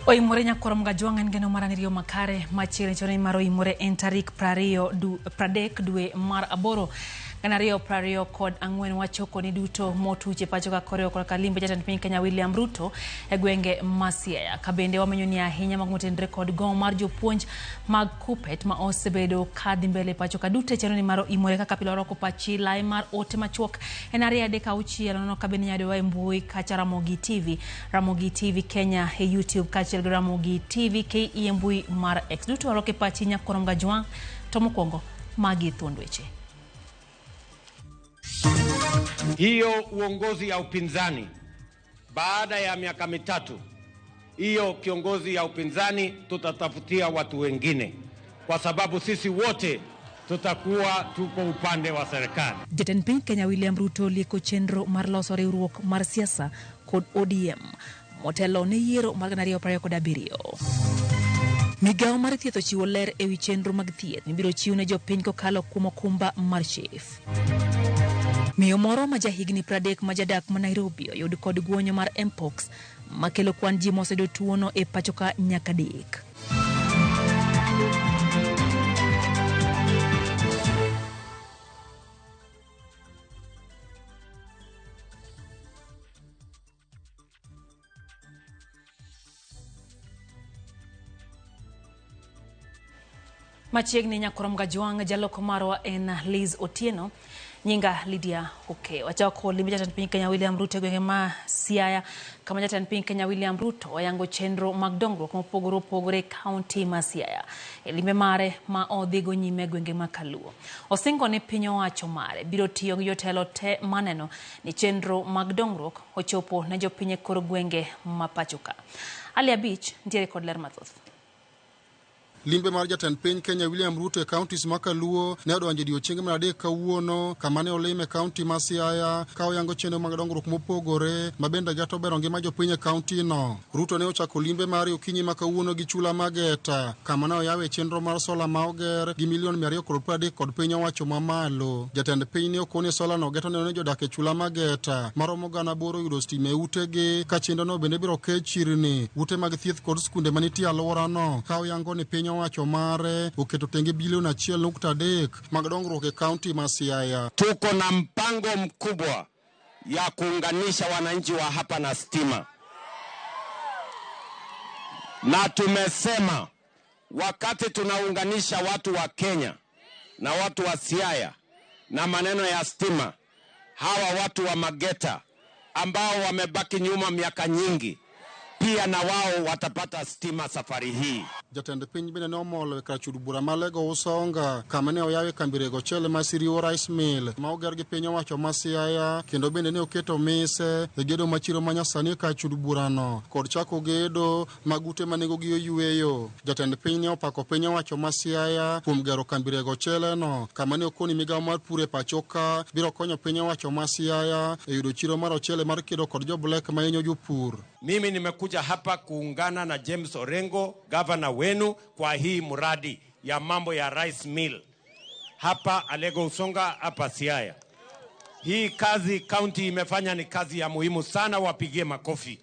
Oimore nyakwar Mgajwang' en geno mar anirio makare machiegni chon mar oimore en tarik 30 dwe mar 8 2024. Wachoko ni duto motuche pacho ka koriwo korka limbe jatend piny Kenya William Ruto e gwenge ma Siaya. Ka bende wamenyo ni ahinya mag motenre kod gomo mar jopuonj mag KUPPET ma osebedo ka dhi mbele pacho ka duto e chenro ni mar oimore kaka pile orwako pachi lai mar ote machuok en 2 3 6 nono ka bende inyalo yudowa e mbui kacha Ramogi TV, Ramogi TV Kenya e YouTube kaachiel gi Ramogi TV KE e mbui mar X. Duto warwako e pachi nyakwar Mgajwang' to mokwongo magi thuond weche. Hiyo uongozi ya upinzani baada ya miaka mitatu, hiyo kiongozi ya upinzani tutatafutia watu wengine, kwa sababu sisi wote tutakuwa tuko upande wa serikali. Jatend piny Kenya William Ruto lieko chenro mar loso riwruok mar siasa kod ODM motelo ne yiero mar 2027. Migawo mar thieth ochiwo ler ewi chenro mag thieth mibiro chiw ne jopiny kokalo kuom okumba mar SHIF. Miyo moro ma jahigni 30 ma jadak ma Nairobi oyud kod guonyo mar Mpox makelo kwan ji moseyudo tuono e pacho ka nyaka 3. Machiegni nyakwar Mgajwang' jaloko marwa en Liz Otieno. Nyinga Lydia Oke. Wachako limbe jatend piny Kenya William Ruto e gwenge ma Siaya, kama jatend piny Kenya William Ruto oyango chenro mag dongruok mopogore opogore e kaunti ma Siaya. E limbe mare ma odhigo nyime e gwenge ma Kaluo. Osingo ni piny owacho mare biro tiyo gi jotelo te maneno ni chenro mag dongruok ochopo ne jopiny e kor gwenge ma pacho ka. Ali Abich nitiere kod ler mathoth. Limbe mar jatend piny Kenya William Ruto e counties ma Kaluo ne odonjo e odiechienge mar 3 kawuono, kama ne olime e kaunti ma Siaya ka oyango chenro mag dongruok mopogore ma bende geto bero ngima jopiny e kaunti no. Ruto ne ochako limbe mare okinyi ma kawuono gi chula Mageta, kama ne oyawe chenro mar sola ma oger gi milion 230 kod piny owacho mamalo. Jatend piny ne okone sola no geto neno ni jodak e chula Mageta maromo 8,000 yudo stima e utegi, ka chenro no bende biro ke chirni, ute mag thieth kod skunde manitie e alworano, ka oyango ni piny owacho mare oketo tenge bilion 1.3 mag dongruok e kaunti ma Siaya. Tuko na mpango mkubwa ya kuunganisha wananchi wa hapa na stima, na tumesema wakati tunaunganisha watu wa Kenya na watu wa Siaya na maneno ya stima, hawa watu wa Mageta ambao wamebaki nyuma miaka nyingi pia na wao watapata stima safari hii. Jatend piny bende ne omolo e kar chud bura ma Lego Usonga, kama ne oyawe kambi rego ochele ma Siriwo Rice Mill ma oger gi piny owacho ma Siaya, kendo bende ne oketo mise e gedo ma chiro ma nyasani e kar chud burano kod chako gedo mag ute ma nengogi oyueyo. Jatend piny ne opako piny owacho ma Siaya kuom gero kambi rego ochele no, kama ne okoni migawo mar pur e pacho ka biro konyo piny owacho ma Siaya e yudo chiro mar ochele mar kedo kod jo black ma hinyo jopur. Mimi nimekuja hapa kuungana na James Orengo, gavana wenu, kwa hii mradi ya mambo ya rice mill hapa Alego Usonga hapa Siaya. Hii kazi county imefanya ni kazi ya muhimu sana, wapigie makofi.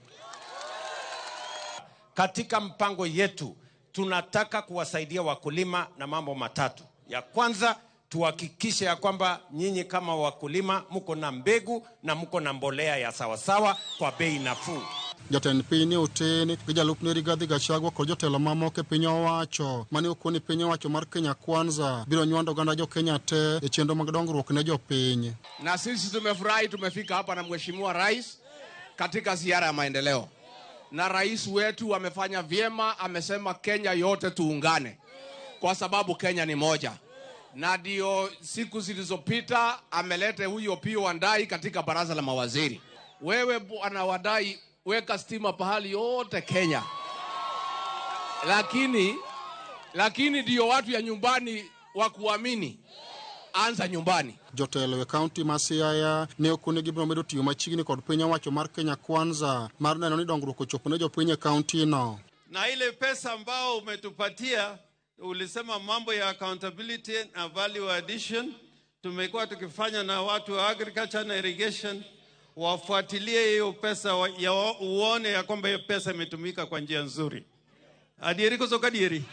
Katika mpango yetu tunataka kuwasaidia wakulima na mambo matatu. Ya kwanza, tuhakikishe ya kwamba nyinyi kama wakulima mko na mbegu na mko na mbolea ya sawasawa kwa bei nafuu. Jatend piny ne oten gi jalupne Rigathi Gachagua kod jotelo mamoko e piny owacho mane okoni piny owacho mar Kenya Kwanza biro nywando oganda jo Kenya te e chenro mag dongruok ne jopiny. Na sisi tumefurahi tumefika hapa na Mheshimiwa Rais katika ziara ya maendeleo. Na rais wetu amefanya vyema, amesema Kenya yote tuungane kwa sababu Kenya ni moja. Na ndio siku zilizopita amelete huyo Opiyo Wandayi katika baraza la mawaziri. Wewe bwana Wandayi, weka stima pahali yote Kenya. Lakini ndio watu ya nyumbani wa kuamini. Anza nyumbani. Jotelo e kaunti ma Siaya ne okone gibiro medo tiyo machiegni kod piny owacho mar Kenya Kwanza mar neno ni dongruok ochopo ne jopiny e kaunti no. Na ile pesa ambao umetupatia, ulisema mambo ya accountability na value addition, tumekuwa tukifanya na watu wa agriculture na irrigation wafuatilie hiyo pesa uone ya kwamba hiyo pesa imetumika kwa njia nzuri. Adieri koso kadieri?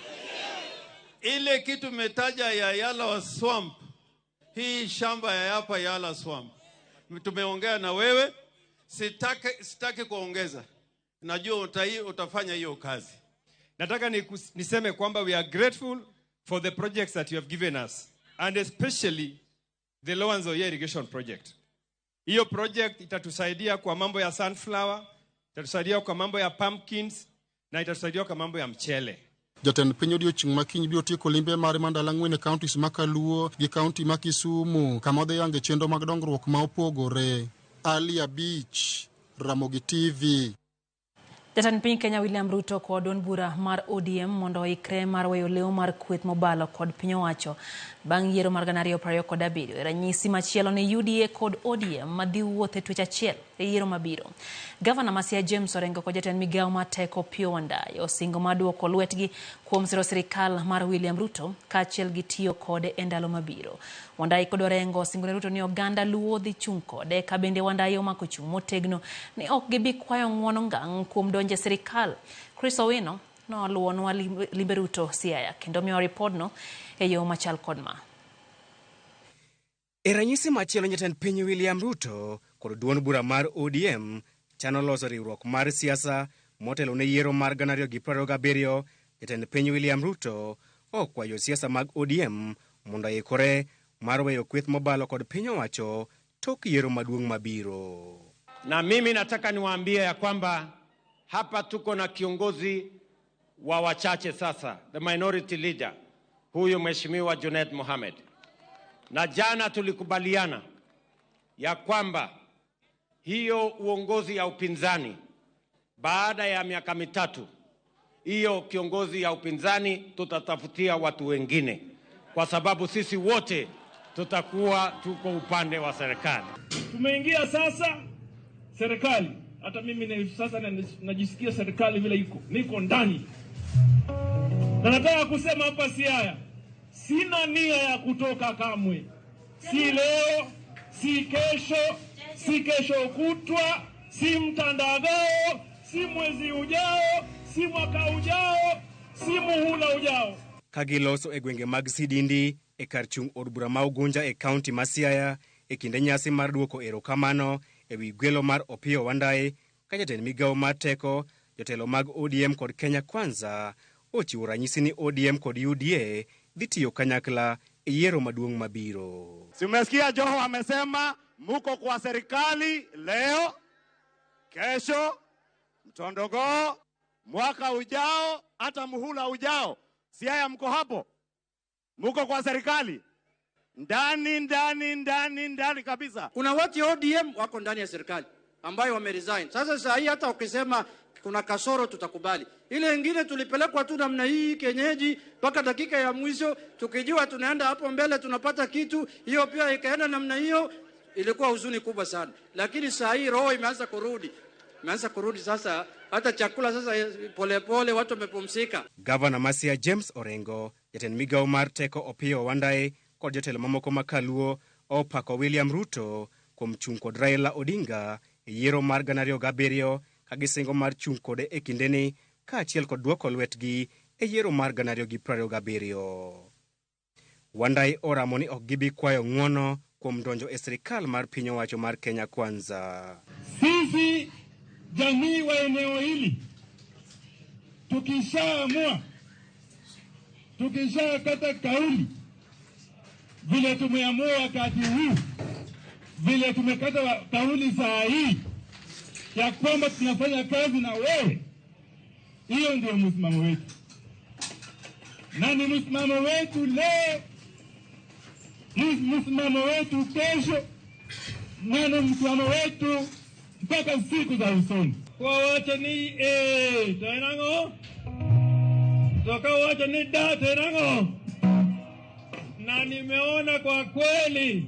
Ile kitu umetaja ya Yala Swamp, hii shamba ya hapa Yala Swamp, tumeongea na wewe, sitaki kuongeza. Najua utafanya hiyo kazi. Nataka niseme kwamba we are grateful for the projects that you have given us, and especially the Lower Nzoia Irrigation Project. Hiyo project itatusaidia kwa mambo ya sunflower, itatusaidia kwa mambo ya pumpkins na itatusaidia kwa mambo ya mchele. Jatend piny odiochieng' ma kiny biro tieko limbe mare mar ndalo ang'wen e counties ma Kaluo gi kaunti ma Kisumu kama odhi yange chenro mag dongruok ma opogore. Ali Abich, Ramogi TV. Jatend piny Kenya William Ruto kod duond bura mar ODM mondo oikre mar weyo leo mar kweth mobalo kod piny owacho bang' yiero mar 2027. E ranyisi machielo ni UDA kod ODM madhi wuoth e twech achiel e yiero mabiro. Gavana ma Siaya James Orengo kod jatend migawo mar teko Opiyo Wandayi osingo mar duoko lwetgi kuom siro sirikal mar William Ruto kaachiel gi tiyo kode e ndalo mabiro. Wandayi kod Orengo osingo ne Ruto ni oganda Luo dhi chung' kode ka bende Wandayi omako chung' motegno ni ok gibi kwayo ng'uono ngang' kuom donjo e sirikal. Chris Owino noluwonwa limbe Ruto Siaya kendo miyowa ripodno e yo machal kod ma. E ranyisi machielo, jatend piny William Ruto kod duond bura mar ODM chano loso riwruok mar siasa motelo ne yiero mar 2027. Jatend piny William Ruto okwayo siasa mag ODM mondo oikore mar weyo kweth mobalo kod piny owacho tok yiero maduong' mabiro. Na mimi nataka niwaambie ya kwamba hapa tuko na kiongozi wa wachache sasa, the minority leader, huyu Mheshimiwa Junet Mohamed. Na jana tulikubaliana ya kwamba hiyo uongozi ya upinzani baada ya miaka 3, hiyo kiongozi ya upinzani tutatafutia watu wengine, kwa sababu sisi wote tutakuwa tuko upande wa serikali. Tumeingia sasa serikali. Hata mimi sasa najisikia serikali vile iko, niko ndani. Na nataka kusema hapa Siaya, sina nia ya kutoka kamwe. Si leo, si kesho, si kesho kutwa, si mtandagao, si mwezi ujao, si mwaka ujao, si muhula ujao. Kagiloso e gwenge mag Sidindi e kar chung' od bura ma Ugunja e kaunti ma Siaya e kinde nyasi mar duoko erokamano e wi gwelo mar Opiyo Wandayi ka jatend migawo mar teko, jotelo mag ODM kod Kenya Kwanza ochiwo ranyisi ni ODM kod UDA dhi tiyo kanyakla e yiero maduong' mabiro. Si umesikia Joho amesema muko kwa serikali leo, kesho, mtondogoo, mwaka ujao, hata muhula ujao. Siaya mko hapo? Muko kwa serikali? Ndani, ndani, ndani, ndani kabisa. Kuna watu ODM wako ndani ya serikali ambayo wameresign. Sasa saa hii hata ukisema kuna kasoro tutakubali. Ile ingine tulipelekwa tu namna hii kienyeji mpaka dakika ya mwisho, tukijua tunaenda hapo mbele tunapata kitu, hiyo pia ikaenda namna hiyo, ilikuwa huzuni kubwa sana. Lakini saa hii roho imeanza kurudi. Imeanza kurudi sasa, hata chakula sasa polepole pole, watu wamepumzika. Gavana ma Siaya James Orengo, jatend migawo mar teko Opiyo Wandayi kod jotelo mamoko ma Kaluo opako William Ruto kuom chung' kod Raila Odinga e yiero mar 2007 ka gisingo mar chung' kode e kindeni kaachiel kod duoko lwetgi e yiero mar 2027. Wandayi oramo ni ok gibi kwayo ng'uono kuom donjo e sirikal mar piny owacho mar Kenya Kwanza. Sisi jamii wa eneo hili tukishaamua, tukishakata kauli vile tumeamua wakati huu, vile tumekata kauli saa hii ya kwamba tunafanya kazi na wewe, hiyo ndio msimamo wetu. Na ni msimamo wetu leo, msimamo wetu kesho, na ni msimamo wetu mpaka siku za usoni. Kwa wacha ni A, tenango. Toka wacha ni D, tenango. Na nimeona kwa kweli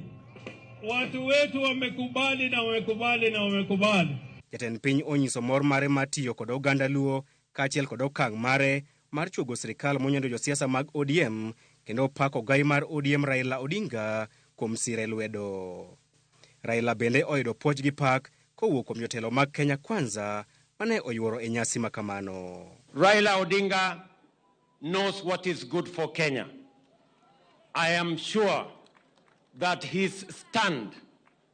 watu wetu wamekubali na wamekubali na wamekubali. Jatend piny onyiso mor mare mar tiyo kod oganda Luo kaachiel kod okang' mare mar chuogo sirikal monyando josiasa mag ODM kendo opako gai mar ODM Raila Odinga kuom sire lwedo. Raila bende oyudo puoch gi pak kowuok kuom jotelo mag Kenya Kwanza mane oyuoro e nyasi makamano. Raila Odinga knows what is good for Kenya. I am sure that his stand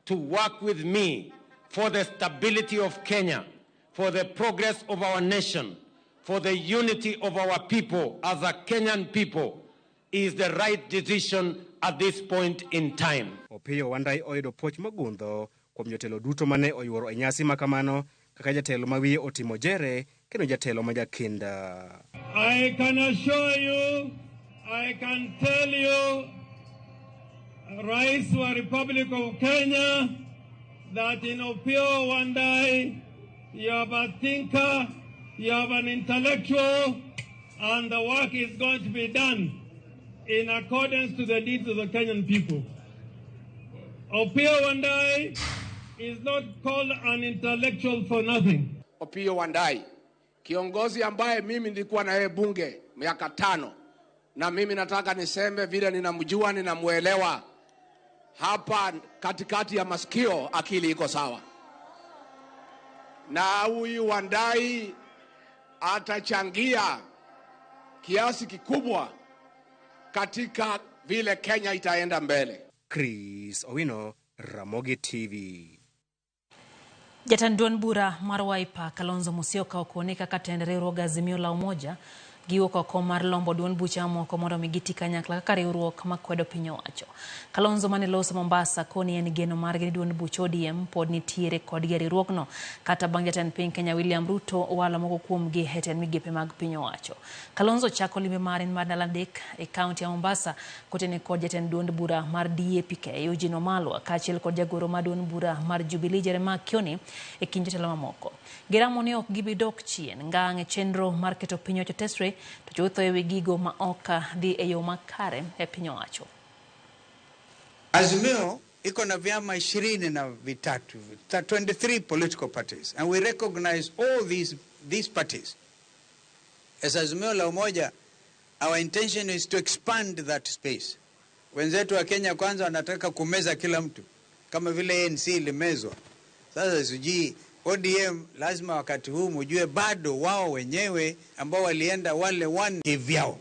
to work with me for the stability of Kenya, for the progress of our nation, for the unity of our people as a Kenyan people is the right decision at this point in time. Opiyo Wandayi oyudo puoch mogundho kuom jotelo duto mane oyuoro e nyasi makamano kaka jatelo ma wiye otimo jere kendo jatelo ma jakinda. I can assure you, I can tell you, Rais wa Republic of Kenya, that in Opiyo Wandayi, you have a thinker, you have an intellectual, and the work is going to be done in accordance to the needs of the Kenyan people. Opiyo Wandayi is not called an intellectual for nothing. Opiyo Wandayi, kiongozi ambaye mimi nilikuwa na yeye bunge miaka 5, na mimi nataka niseme vile ninamjua, ninamuelewa. Hapa katikati ya masikio akili iko sawa. Na huyu Wandayi atachangia kiasi kikubwa katika vile Kenya itaenda mbele. Chris Owino, Ramogi TV. Jatend duond bura mar Wiper Kalonzo Musyoka okone kaka tend riwruog Azimio la Umoja giwuok oko mar lombo duond buche mamoko mondo mi giti kanyakla kaka riwruok makwedo piny owacho. Kalonzo mane loso Mombasa koni en geno margi ni duond buch ODM pod nitiere kodgi e riwruogno kata bang' jatend piny Kenya William Ruto owalo moko kuomgi e tend migepe mag piny owacho. Kalonzo chako limbe mare mar ndalo 3 e kaunti ya Mombasa kotene kod jatend duond bura mar DAP-K Eugene Wamalwa kaachiel kod jagoro mar duond bura mar Jubilee Jeremiah Kioni e kind jotelo mamoko. Giramo ni ok gibi dok chien ngang' e chenro mar keto piny owacho tesre to chutho ewi gigo ma ok dhi e yo makare e piny owacho. Azimio iko na vyama 23, 23 political parties, and we recognize all these parties. As Azimio la Umoja, our intention is to expand that space. Wenzetu wa Kenya Kwanza wanataka kumeza kila mtu kama vile ANC ilimezwa. Sasa sijui ODM lazima wakati huu mjue bado wao wenyewe ambao walienda wale one kivyao.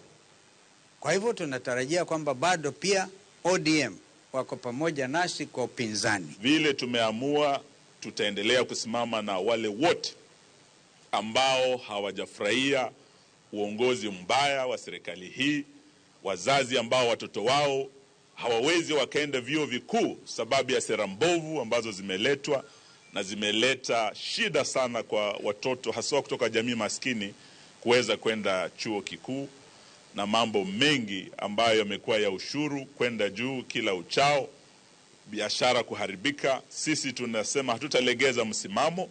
Kwa hivyo tunatarajia kwamba bado pia ODM wako pamoja nasi kwa upinzani. Vile tumeamua tutaendelea kusimama na wale wote ambao hawajafurahia uongozi mbaya wa serikali hii, wazazi ambao watoto wao hawawezi wakaenda vyuo vikuu sababu ya sera mbovu ambazo zimeletwa na zimeleta shida sana kwa watoto haswa kutoka jamii maskini kuweza kwenda chuo kikuu, na mambo mengi ambayo yamekuwa ya ushuru kwenda juu kila uchao, biashara kuharibika. Sisi tunasema hatutalegeza msimamo,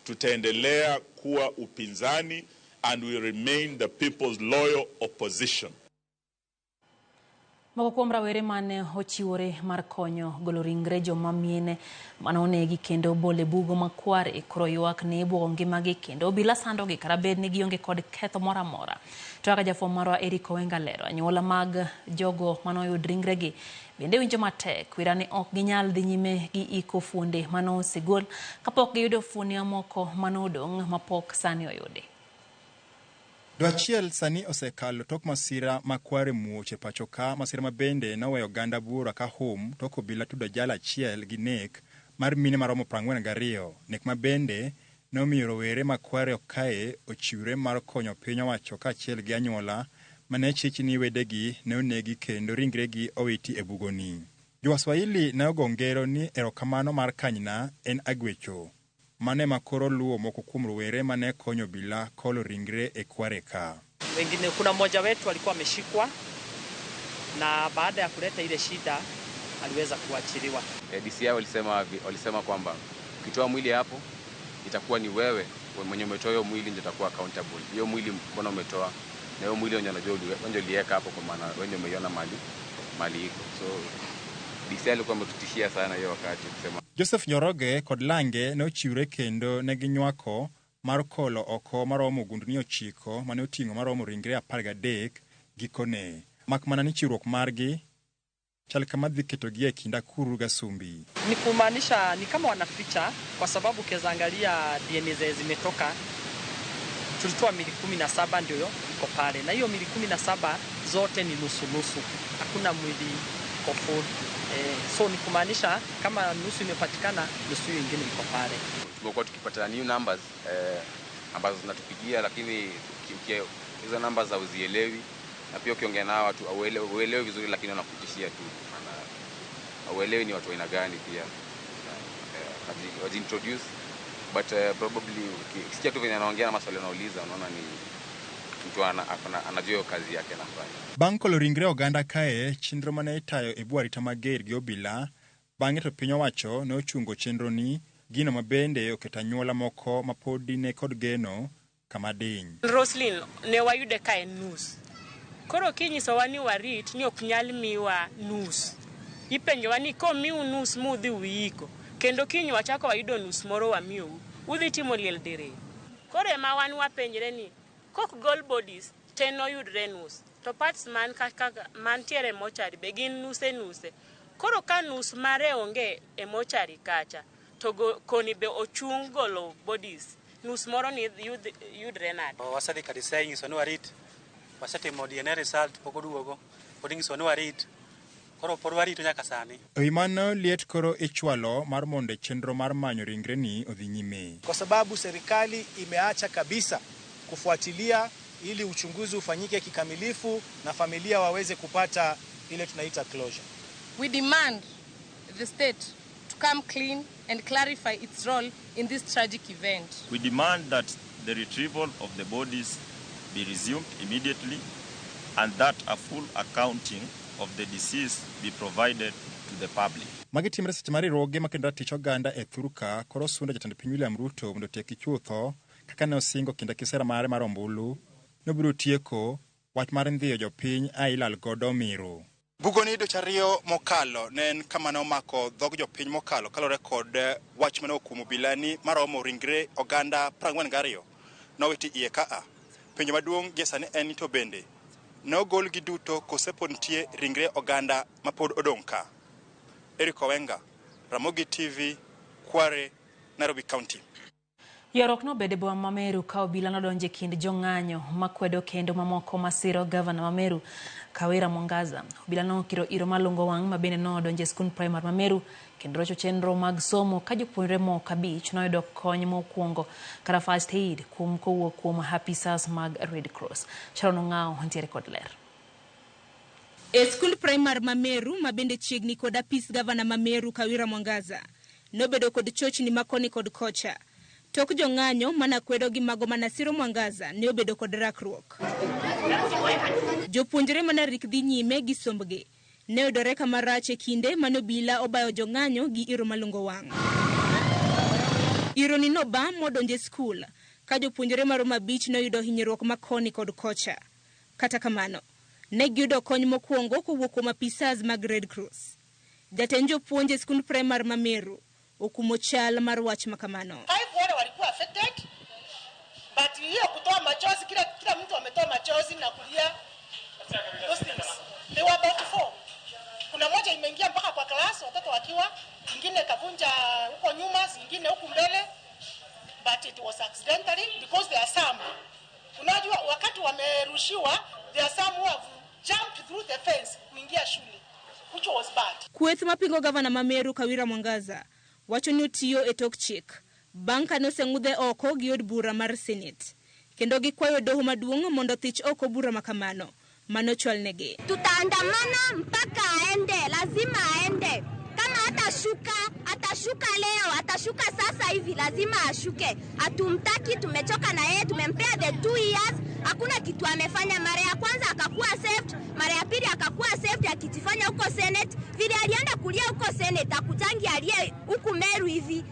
tutaendelea kuwa upinzani and we remain the people's loyal opposition. Moko kuom rawere mane ochiwore mar konyo golo ringre joma mine manonegi kendo bole bugo makwar e koro ywak ni ibuogo ngimagi kendo obila sandogi kata bed ni gionge kod ketho moro amora. To kaka jafwambo marwa Eric Owenga lero, anyuola mag jogo manoyud ringregi bende winjo matek wira ni ok ginyal dhi nyime gi iko fuonde manosegol kapok giyudo fuoni mamoko manodong' mapok sani oyudi. Dwe achiel sani osekalo tok masira ma kware muoch e pacho ka, masira ma bende noweyo oganda buora ka hum tok obila tudo jal achiel gi nek mar mine maromo 42, nek ma bende nomiyo rowere ma kware kae ochiwre mar konyo piny owacho kaachiel gi anyuola mane chich ni wedegi ne onegi kendo ringregi owiti e bugoni. Jowaswahili ne ogo ngero ni erokamano mar kanyna en agwecho. Mane makoro luwo moko kuom rowere mane konyo obila kolo ringre e kware ka. Wengine, kuna mmoja wetu alikuwa ameshikwa na baada ya kuleta ile shida aliweza kuachiliwa. DCI walisema kwamba ukitoa mwili hapo itakuwa ni wewe mwenye umetoa hiyo mwili ndio utakuwa accountable. Hiyo mwili mbona umetoa? Na hiyo mwili unajua wewe uliweka hapo kwa maana wewe ndio umeiona mali iko. So DCI alikuwa ametutishia sana hiyo wakati kusema. Joseph Njoroge kod Lange ne ochiwre kendo ne ginywako mar kolo oko maromo gundni 9 mane oting'o maromo ringre 13 gikone. Mak mana ni chiwruok margi chal kama dhi ketogi e kind akuru gasumbi. Ni kumaanisha ni kama wanaficha, kwa sababu ukiangalia DNA zimetoka Tulitoa mili 17 ndio iko pale, na hiyo mili 17 zote ni nusu nusu, hakuna mwili iko full. So ni kumaanisha kama nusu imepatikana, nusu hiyo ingine iko pale. Tumekuwa tukipata new numbers ambazo zinatupigia, lakini hizo numbers hauzielewi, na pia ukiongea nao watu hauelewi vizuri, lakini wanakutishia tu. Hauelewi ni watu aina gani pia. Wajiintroduce, but probably ukisikia tu venye anaongea na maswali anauliza, unaona ni mtu anajua hiyo kazi yake anafanya. Bang' kolo ringre oganda kae, chenro mane itayo e bwo arita mager gi obila, bang'e to piny owacho ne ochungo chenro ni, gino mabende oketo anyuola moko ma podi ne kod geno kama diny. Roslyn ne wayude ka en nus. Koro kinyisowa ni warit ni ok nyal miwa nus. Ipenjowa ni komiu nus mudhi uiko, kendo kiny wachako wayudo nus moro wamiyou, udhi timo liel diriyo. Koro ema wan wapenjre ni kok gol bodies te noyudre nus, to parts man kaka mantiere e mochari be gin nuse nuse. Koro ka nus mare onge e mochari kacha, to koni be ochung golo bodies, nus moro ni yudre nade? Wasedhi kanisa inyiso ni warit, wasetimo DNA result pok oduogo, pod inyiso ni warit. Koro pod warito nyaka sani. E wi mano, liet koro ichwalo mar mondo chenro mar manyo ringreni odhi nyime. Kwa sababu serikali imeacha kabisa kufuatilia ili uchunguzi ufanyike kikamilifu na familia waweze kupata ile tunaita closure. We demand the state to come clean and clarify its role in this tragic event. We demand that the retrieval of the bodies be resumed immediately and that a full accounting of the deceased be provided to the public. Magi timre seche ma riwruoge makendo ratich oganda e thurka koro sundo jatend piny William Ruto mondo otieki chutho kaka ne osingo kinde kisera mare mar ombulu nobiro tieko wach mar ndhiyo jopiny a ilal godo Meru. Bugoni dweche ariyo mokalo ne en kama ne omako dhog jopiny mokalo kaluwore kod wach mane okumo obila ni maromo ringre oganda 42 nowiti iye kaa. Penjo maduong' gie sani en ni to bende ne ogolgi duto kose pod nitie ringre oganda mapod odong' ka. Eric Owenga, Ramogi TV, Kware, Nairobi County. Ywaruok nobedo e boma ma Meru ka obila nodonjo e kind jong'anyo makwedo kendo mamoko masiro gavana ma Meru Kawira Mwangaza. Obila nokiro iro malungo wang' ma bende nodonjo e skund primar ma Meru kendo rocho chenro mag somo ka jopuonjre moko 5 noyudo kony mokwongo kata first aid kuom kowuok kuom apisas mag Red Cross. Sharon Ong'ao ntiere kod ler. E skund primar ma Meru ma bende chiegni kod apis gavana ma Meru Kawira Mwangaza nobedo kod chochni ma koni kod kocha. Tok jong'anyo mana kwedo gi mago mana siro Mwangaza ne obedo kod rakruok. Jopuonjre mana rik dhi nyime gi sombgi ne oyudore kama rach e kinde mane obila obayo jong'anyo gi iro malungo wang'. Iro ni noba modonjo e skul ka jopuonjre maromo 5 noyudo hinyruok ma koni kod kocha. Kata kamano, ne giyudo kony mokwongo kowuok kuom apisas mag Red Cross. Jatend jopuonj e skund primar ma Meru okumo chal mar wach makamano. 5 wale walikuwa affected, but hiyo kutoa machozi, kila mtu ametoa machozi na kulia. Those things. They were about 4. Kuna moja imeingia mpaka kwa class watoto wakiwa, ingine kavunja huko nyuma, zingine huku mbele, but it was accidentally because there are some. Unajua wakati wamerushiwa, there are some who have jumped through the fence kuingia shule, which was bad. Kweth mapingo gavana ma Meru Kawira Mwangaza wacho ni otiyo e tok chik bang' ka noseng'udhe oko gi od bura mar Senate, kendo gikwayo doho maduong' mondo thich oko bura makamano manochwalnegi. Tutaandamana mpaka aende, lazima aende. Kama atashuka leo, atashuka sasa hivi, lazima ashuke. Hatumtaki, tumechoka na yeye, tumempea the 2 years, hakuna kitu amefanya. Mara ya kwanza akakuwa saved, mara ya pili akakuwa saved akijifanya huko Senate. Vile alienda kulia huko Senate, akujangi aliye huku Meru hivi.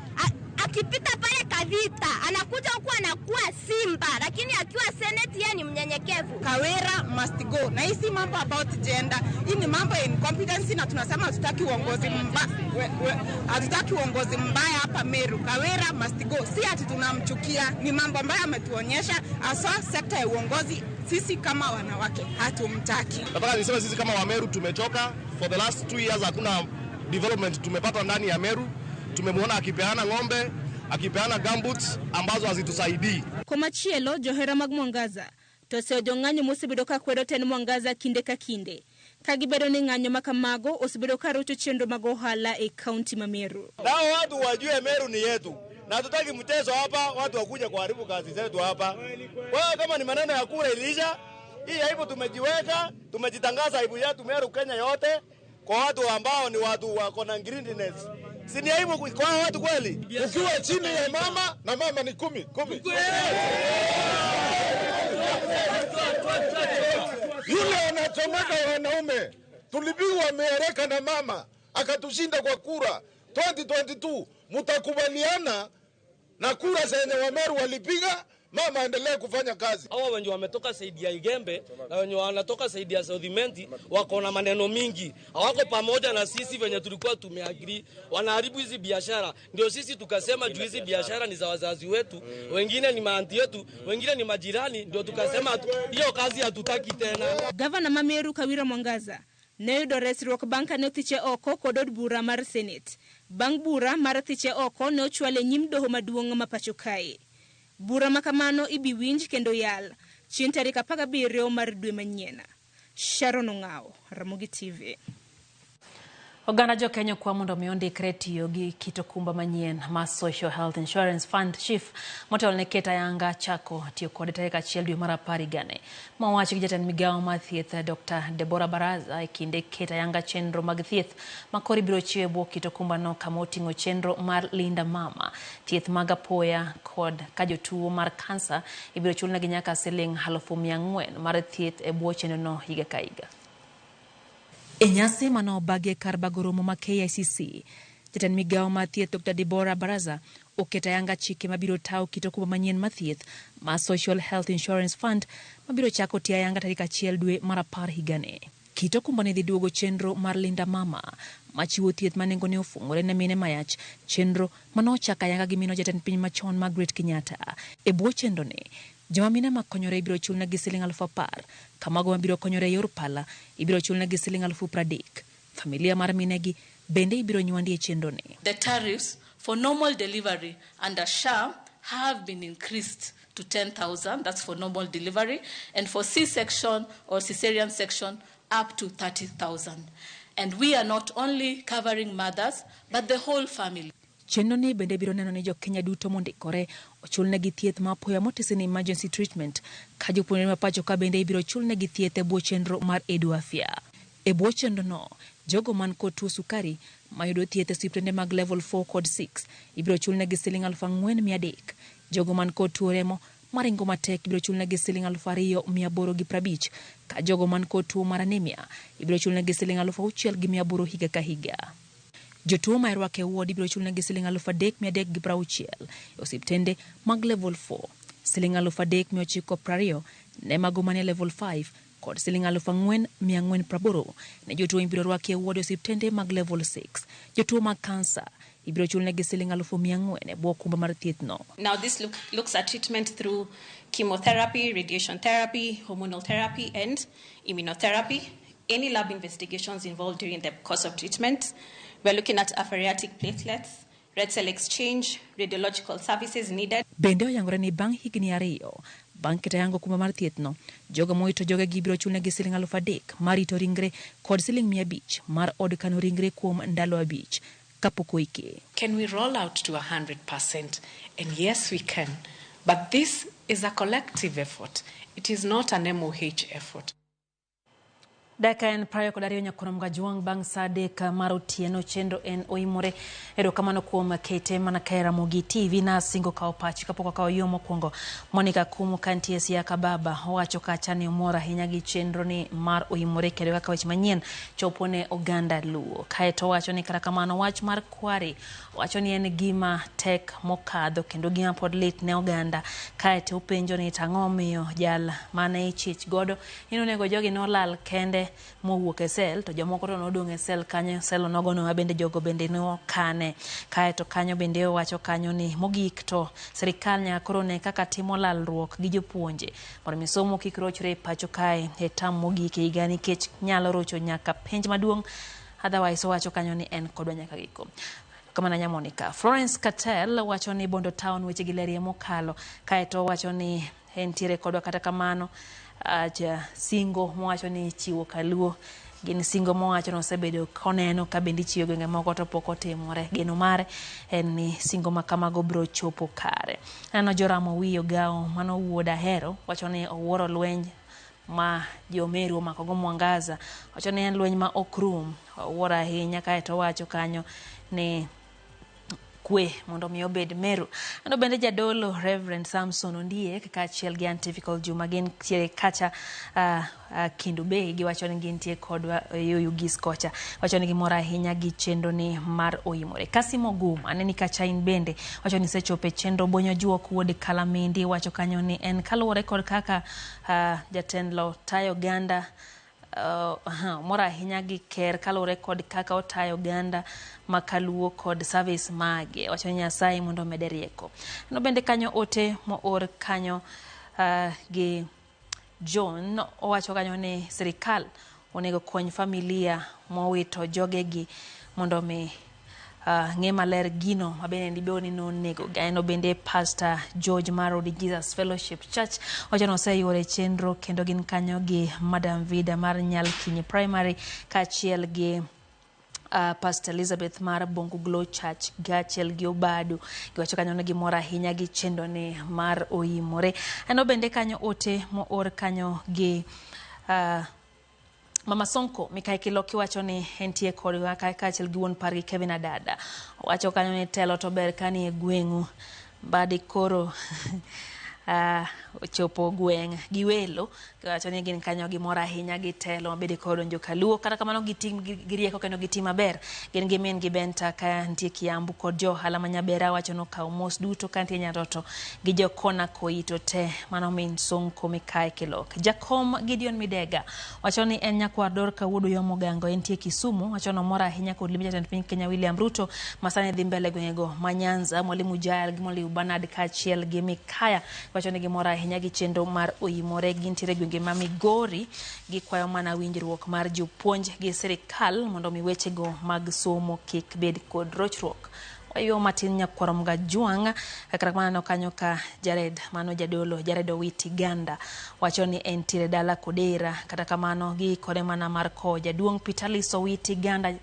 Akipita pale Kavita, anakuja huku anakuwa simba, lakini akiwa Senate yeye ni mnyenyekevu. Kawira must go. Na hii si mambo about gender, hii ni mambo ya incompetency, na tunasema hatutaki uongozi hatutaki uongozi mbaya hapa Meru. Kawira must go. Si ati tunamchukia, ni mambo ambayo ametuonyesha hasa sekta ya uongozi. Sisi kama wanawake hatumtaki. Nataka niseme sisi kama wa Meru tumechoka. For the last 2 years hakuna development tumepata ndani ya Meru. Tumemwona akipeana ng'ombe, akipeana gumboots ambazo hazitusaidii. Komachielo johera mag Mwangaza to oseojo ng'anyo mosebedo ka kwedo tend Mwangaza kinde ka kinde ka gibedo ni ng'anyo ma kamago osebedo ka rocho chenro mag ohala e kaunti ma Meru. Nao watu wajue Meru ni yetu na hatutaki mchezo hapa, watu wakuja kuharibu kazi zetu hapa. Kwa hiyo kama ni maneno ya kura iliisha, hii aibu tumejiweka, tumejitangaza aibu yetu Meru Kenya yote kwa watu ambao ni watu wako na greediness. Si ni aibu kwa watu kweli? Ukiwa chini ya mama na mama ni 10 10. Yule anachomeka wanaume, tulipigwa mereka na mama akatushinda kwa kura 2022. Mtakubaliana na kura zenye Wameru walipiga, mama aendelee kufanya kazi. Hawa wenye wametoka saidi ya Igembe na wenye wanatoka saidi ya Southimenti wako na maneno mingi. Hawako pamoja na sisi venye tulikuwa tumeagree. Wanaharibu hizi biashara. Ndio sisi tukasema juu hizi biashara ni za wazazi wetu, wengine ni maanti yetu, wengine ni majirani, ndio tukasema hiyo kazi hatutaki tena. Gavana ma Meru Kawira Mwangaza ne oyudo resruok bang' kane othiche oko kod od bura mar Senate. Bang' bura mar thiche oko ne ochwale e nyim doho maduong' ma pacho kae. Bura ma kamano ibi winj kendo yal chieng' tarik 17 mar dwe manyien. Sharon Ong'ao, Ramogi TV. Oganda jokenya okwa mondo mi ondikre tiyo gi kit okumba manyien mar Social Health Insurance Fund SHIF motelo ne keto ayanga chako tiyo kode tarik 1 dwe mar 10 higani. Ma owachi gi jatend migawo mar thieth Dr. Deborah Baraza e kinde keto ayanga chenro mag thieth ma koro ibiro chiw e bwo kit okumbano kama oting'o chenro mar Linda Mama, thieth mag apoya kod ka jotuo mar kansa ibiro chulnegi nyaka siling 400,000 mar thieth e bwo chenrono higa ka higa. E nyasi mane obagi e kar bago romo ma KICC, jatend migawo mar thieth Dr. Deborah Baraza oketo ayanga chike mabiro tayo kit okumba manyien mar thieth mar Social Health Insurance Fund mabiro chako tiyo ayanga tarik 1 dwe mar 10 higani. Kit okumbani dhi duogo chenro mar Linda Mama machiwo thieth ma nengone ofungore ne mine mayach, chenro mane ochako ayanga gi mino jatend piny machon Margaret Kenyatta. E bwo chenroni, joma mine makonyore ibiro chulnegi siling 10,000, ka mago mabiro konyore e yor pala ibiro chulnegi siling 30,000. Familia mar minegi bende ibiro nywandi e chenroni. The tariffs for normal delivery under SHA have been increased to 10,000, that's for normal delivery, and for C-section or cesarean section up to 30,000. And we are not only covering mothers, but the whole family. Chenroni bende biro neno ni jokenya duto mondikore ochulnegi thieth ma apoya motisi ni emergency treatment, ka jopuonjre ma pacho ka bende ibiro chulnegi thieth e bwo chenro mar Edu Afya. E bwo chenrono, jogo man kod tuo sukari mayudo thieth e osiptende mag level 4 kod 6 ibiro chulnegi siling 4,300. Jogo man kod tuo remo maringo matek ibiro chulnegi siling 2,850, ka jogo man kod tuo mar anemia ibiro chulnegi siling 6,800 higa ka higa. Jotuo ma irwako e ward ibiro chulnegi siling 3,360 e osiptende mag level 4, siling 3,920 ne mago manie level 5 kod siling 4,480 ne jotuo mibiro rwaki e ward e osiptende mag level 6. Jotuo mag kansa ibiro chulnegi siling 400,000 e bwo okumba mar thieth no. Now this looks at treatment through chemotherapy, radiation therapy, hormonal therapy, and immunotherapy. Any lab investigations involved during the course of treatment. We're looking at apheretic platelets, red cell exchange, radiological services needed. Bende oyangore ni bang' higni 2 bang' keto ayanga okumba mar thieth no, jogo mowito jogegi ibiro chulnegi siling 3,000 mar rito ringre kod siling 500 mar od kano ringre kuom ndalo 5 kapok oike. Can we roll out to 100%? And yes, we can. But this is a collective effort. It is not an MOH effort. Dakika en 22 nyakono Mgajwang' bang' saa 3 mar otieno chenro en oimore. Erokamano kuom kete mana kae Ramogi TV na singo kawo pachi kapok okawo yo mokwongo. Monica Kumu kantie Siaka Baba owacho kacha ni omor ahinya gi chenro ni mar oimore kendo kaka weche manyien chopo ne oganda Luo. Kaeto owacho ni kata kamano wach mar kwari owacho ni en gima tek mokadho kendo gima pod lit ne oganda. Kaeto openjo ni tang'o omiyo jal mane ichich godo ni onego jogi nolal kende mowuok e sel to jomoko to nodong' e sel kanyo, sel onogono ma bende jogo bende nokane. Kaeto kanyo bende owacho kanyo ni mogik to sirikal nyaka koro ne kaka timo lalruok gi jopuonje mondo mi somo kik rochre e pacho kae e tam mogik e higa nikech nyalo rocho nyaka penj maduong'. Otherwise owacho kanyo ni en kodwa nyaka giko. Kamano Nyamonica. Florence Cattell wacho ni Bondo Town weche gi lerie mokalo, kaeto wacho ni entiere kodwa kata kamano ja singo mowacho ni chiwo kaluo gin singo mowacho nosebedo koneno ka bende ichiwo gwenge moko to pok otimore. Geno mare en ni singo ma kamago biro chopo kare. Aneno Joram Owiyo Gao mano wuod Ahero wacho ni owuoro lweny ma jo Meru omako go Mwangaza, wacho ni en lweny ma ok rum, owuoro ahinya. Kaeto owacho kanyo ni kwe mondo mi obed Meru. Ano bende jadolo Reverend Samson Ondiek kaachiel gi Antifical Juma gintiere kacha Kendu Bay, giwacho ni gintie kodwa e Oyugis kocha, wacho ni gimor ahinya gi chenro ni mar Oimore. Kasim Ogum aneni kacha in bende wacho ni isechopo e chenro. Bonyo Juok wuod Kalamindi wacho kanyo ni en kaluwore kod kaka jatendlo tayo oganda mor ahinya gi ker kaluwore kod kaka otayo oganda makaluo kod service mage, wacho ni Nyasaye mondo omede rieko. No bende kanyo ote moor kanyo gi John owacho kanyo ni sirikal onego kony familia mowito jogegi mondo mi ng'e maler gino mabende dibedo ni nonego. Aneno bende Pastor George mar The Jesus Fellowship Church wacho ni oseyuore chenro kendo gin kanyo gi Madam Vida mar Nyalkinyi Primary kaachiel gi Pastor Elizabeth mar Bongo Glow Church kaachiel gi Obado. Giwacho kanyo ni gimor ahinya gi chenro ni mar Oimore. Aneno bende kanyo ote moor kanyo gi Mama Sonko Mikai Kiloki wacho ni entie kodwa kaachiel gi wuon pargi Kevin Adada. Owacho kanyo ni telo to ber ka ni e gweng'u. Mbadi koro ochopo gweng' gi welo, giwacho ni gin kanyo gimor ahinya gi telo mabende koro donjo kaluo. Kata kamano gitim gi rieko kendo gitim maber. Gin gi min gi Benta ka nitie Kiambu kod jo ohala ma Nyabera wacho ni okaw mos duto ka nitie Nyaroto gi jokona Koito te. Mano min Sonko Mikai Kilok. Jakom Gideon Midega wacho ni en nyakwar Dorka wuod Uyoma Ogango entie Kisumu. Wacho ni omor ahinya kod limbe jatend piny Kenya William Ruto masani dhi mbele gwengego ma Nyanza. Mwalimu Jael gi Mwalimu Bernard kaachiel gi Mikaya wacho ni gimor ahinya gi chenro mar Oimore. Gintiere gwenge ma Migori, gikwayo mana winjruok mar jopuonj gi sirikal mondo mi wechego mag somo kik bed kod rochruok. Wayuo matin nyakwar Mgajwang' kata kamano kanyo ka Jared mano jadolo Jared Owiti Ganda wacho ni entiere dala Kodera, kata kamano giikore mana mar kowo jaduong' Peter Owiti Ganda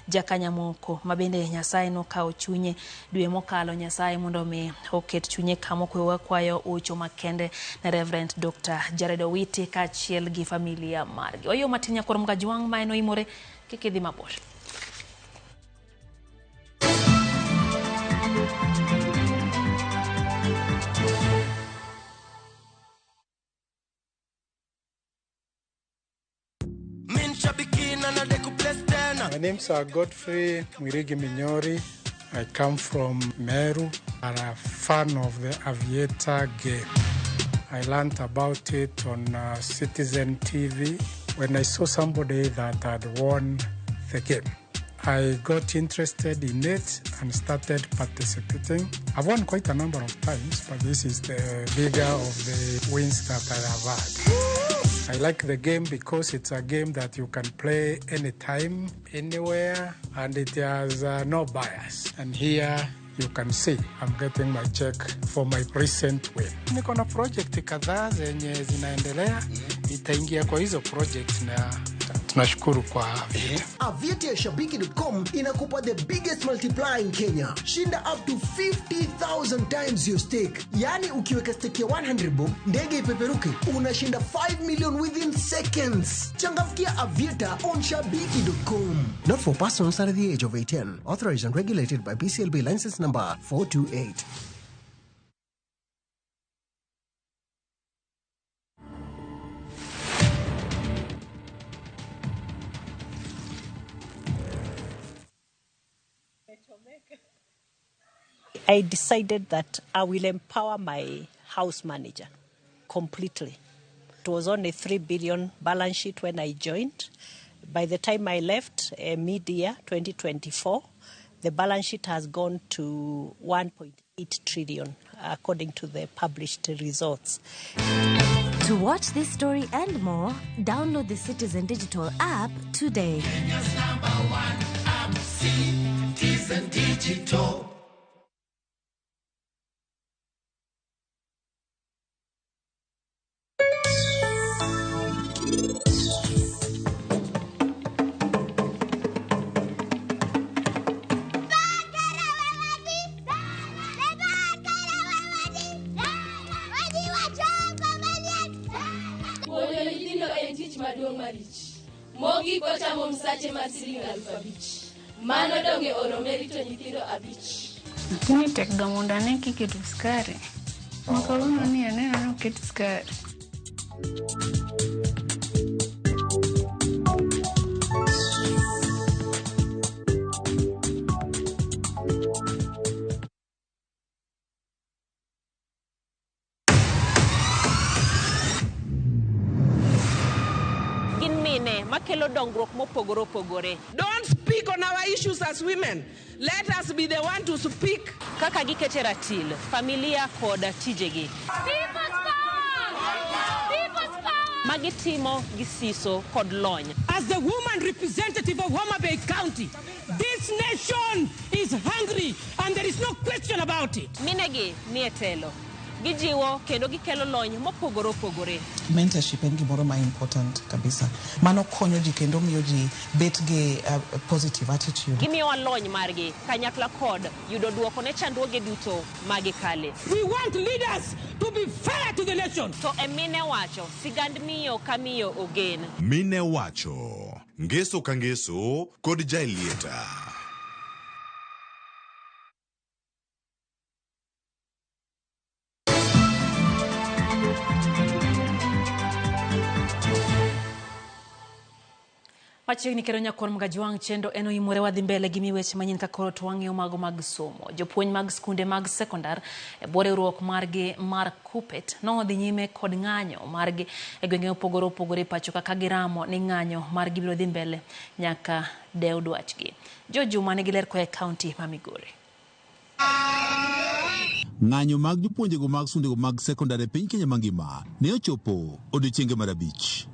jakanyamoko mabende Nyasaye nokawo chunye dwe mokalo. Nyasaye mondo mi oket chunye kama okwe. Wakwayo ucho makende ne Reverend Dr. Jared Owiti kaachiel gi familia margi. Wayuo matin nyakwar Mgajwang' ma en Oimore, kik idhi mabor. My name's Godfrey Mwirigi Minyori. I come from Meru. I'm a fan of the Aviator game. I learned about it on Citizen TV when I saw somebody that had won the game. I got interested in it and started participating. I've won quite a number of times, but this is the bigger of the wins that I have had. I like the game because it's a game that you can play anytime, anywhere, and it has no bias. And here you can see I'm getting my check for my recent win. Niko na project kadhaa zenye zinaendelea, nitaingia kwa hizo project na tunashukuru kwa Aviator. Aviator Shabiki.com inakupa the biggest multiplier in Kenya. Shinda up to 50,000 times your stake. Yani ukiweka stake ya 100 bob, ndege ipeperuke, unashinda 5 million within seconds. Changamkia Aviator on Shabiki.com. Not for persons under the age of 18. Authorized and regulated by BCLB license number 428. I decided that I will empower my house manager completely. It was on a 3 billion balance sheet when I joined. By the time I left, mid-year 2024, the balance sheet has gone to 1.8 trillion, according to the published results. To watch this story and more, download the Citizen Digital app today. Kenya's number one app, Citizen Digital. Digital. Puonjo nyithindo en tich maduong' malich. Mogik wachamo msache mar siling 5,000. Mano donge orome rito nyithindo 5. Lakini tek ga mondo ane kiketo sukari. Ma kawuono ni aneno ni oket sukari. Gin mine makelo dongruok mopogore opogore. Don't speak on our issues as women. Let us be the one to speak. Kaka gikete ratil, familia kod tijegi. Magitimo gi siso kod lony. As the woman representative of Homa Bay County, this nation is hungry and there is no question about it. Minegi nie telo. Gijiwo kendo gikelo lony mopogore opogore. Mentorship en gimoro ma important kabisa. Mano konyo ji kendo miyo ji bet gi positive attitude. Gimiyowa lony margi kanyakla kod yudo duoko ne chandruoge duto magikale. We want leaders to be fair to the nation. To e mine wacho, sigand miyo ka miyo ogen. Mine wacho, ngeso ka ngeso kod Jaelieta. Machiegni kendo nyakwar Mgajwang' chendo en oimore wadhi mbele gi miweche manyien ka koro to wang'iyo mago mag somo. Jopuonj mag skunde mag sekondar e bwo riwruok margi mar KUPPET nodhi nyime kod ng'anyo margi e gwenge mopogore opogore e pacho ka giramo ni ng'anyo margi biro dhi mbele nyaka dew dwachgi. Jojuma nigi ler koa e kaunti ma Migori. Ng'anyo mag jopuonjego mag skundego mag sekondar e piny Kenya mangima ne ochopo odiechienge mar 5.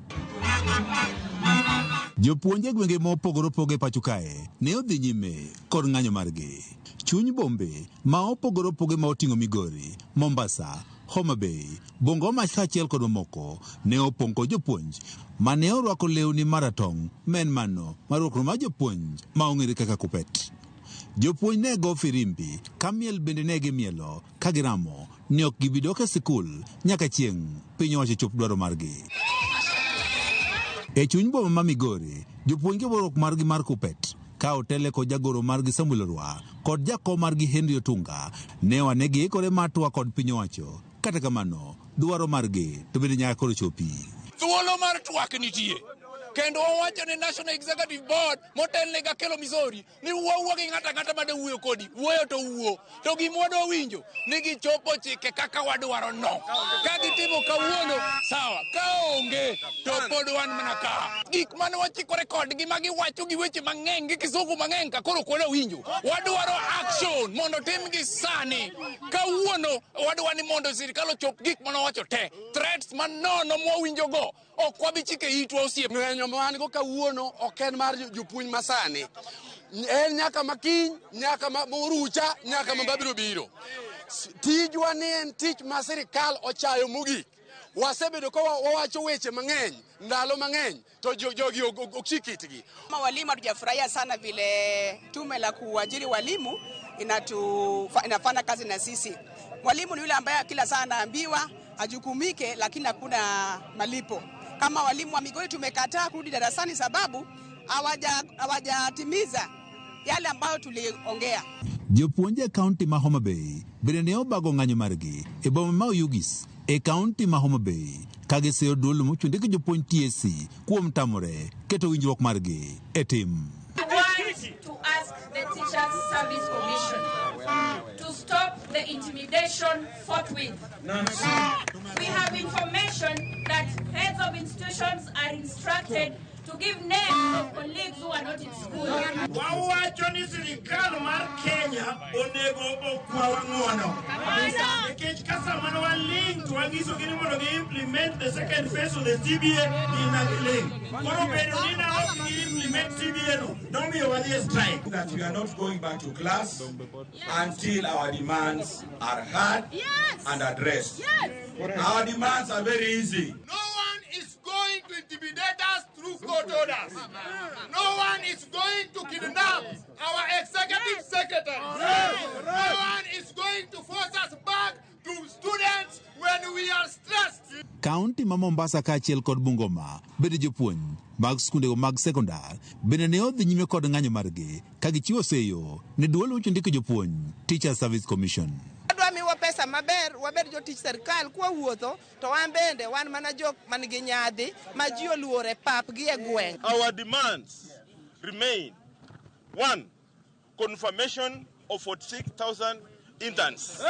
Jopuonj e gwenge mopogore opogore pacho kae ne odhi nyime kod ng'anyo margi. Chuny bombe ma opogore opogore ma oting'o Migori, Mombasa, Homa Bay, Bungoma kaachiel kod mamoko ne opong' kod jopuonj mane orwako lewni maratong' ma en mano mar rwakruok mar jopuonj ma ong'ere kaka KUPPET. Jopuonj ne go firimbi ka miel bende ne gimielo ka giramo ni ok gibi dok e sikul nyaka chieng' piny owacho chop dwaro margi. E chuny boma ma Migori, jopuonj gi riwruok margi mar KUPPET ka otele kod jagoro margi Samuel Orwa kod jakom margi Henry Otunga ne wane giikore mar twak kod piny owacho. Kata kamano, dwaro margi to bende nyaka koro chopi. Thuolo mar twak nitie. Kendo wawacho ne National Executive Board motelne gi Akelo Misori ni wuo gi ng'ato ang'ata made wuoyo kodi, wuoyo to wuo. To gima wadwa winjo ni gichopo chike kaka wadwaro no. Ka gitimo kawuono, sawa. Ka onge to pod wan mana ka. Gik mane wachikore kodgi ma giwacho gi weche mang'eny gi kisungu mang'eny ka koro ok wadwa winjo. Wadwaro action mondo timgi sani. Kawuono wadwa ni mondo sirikal ochop gik mane owacho te. Threats manono mwawinjogo ok wabi chike itwa osiep. Ng'anyo ma wan go kawuono ok en mar jopuonj masani. En nyaka makiny, nyaka morucha, nyaka ma mabiro biro. Tijwa ni en tich ma sirikal ochayo mogik. Wasebedo ka wawacho weche mang'eny, ndalo mang'eny, to jogi ok chik itgi. Kama walimu hatujafurahia sana vile tume la kuajiri walimu inafanya kazi na sisi. Mwalimu ni yule ambaye kila saa anaambiwa ajukumike, lakini hakuna malipo. Kama walimu wa Migori tumekataa kurudi darasani sababu hawajatimiza yale ambayo tuliongea. Jopuonj e kaunti ma Homa Bay bende ne obago ng'anyo margi e boma ma Oyugis e kaunti ma Homa Bay ka giseyo duol mochung' gi jopuonj TSC kuom tamore keto winjruok margi e tim. We want to ask the Teachers Service Commission to stop the intimidation forthwith. We have information that heads of institutions are instructed to give names of colleagues who are not in school. Wawacho ni sirikal mar Kenya onego okwawa ng'uono. Nikech ka sama ne waling' to wanyisogi ni mondo gi implement the second phase of the CBA, gin giling'. Koro bedo ni ne ok gi implement CBA no, nomiyo Emomiyo wadhi e strike. That we are not going back to class until our demands are heard and addressed. Our demands are very easy. No one is going to intimidate us through court orders. No one is going to kidnap our executive secretary. No one is going to force us back to students when we are stressed. Kaunti ma Mombasa kaachiel kod Bungoma bende jopuonj mag skundego mag sekondar bende ne odhi nyime kod ng'anyo margi ka gichiwo seyo ne duol weche ndiko jopuonj Teacher Service Commission. Adwa miwa pesa maber, wabed jotich sirkal kwawuotho to wan bende wan mana jok man gi nyadhi ma ji oluor e pap gi e gweng'. Our demands remain. 1, confirmation of 46,000 interns.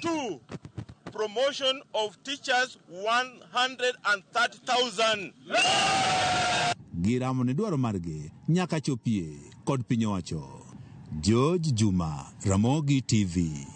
2, promotion of teachers 130,000. Giramo ne dwaro margi nyaka chopie kod piny owacho. George Juma, Ramogi TV.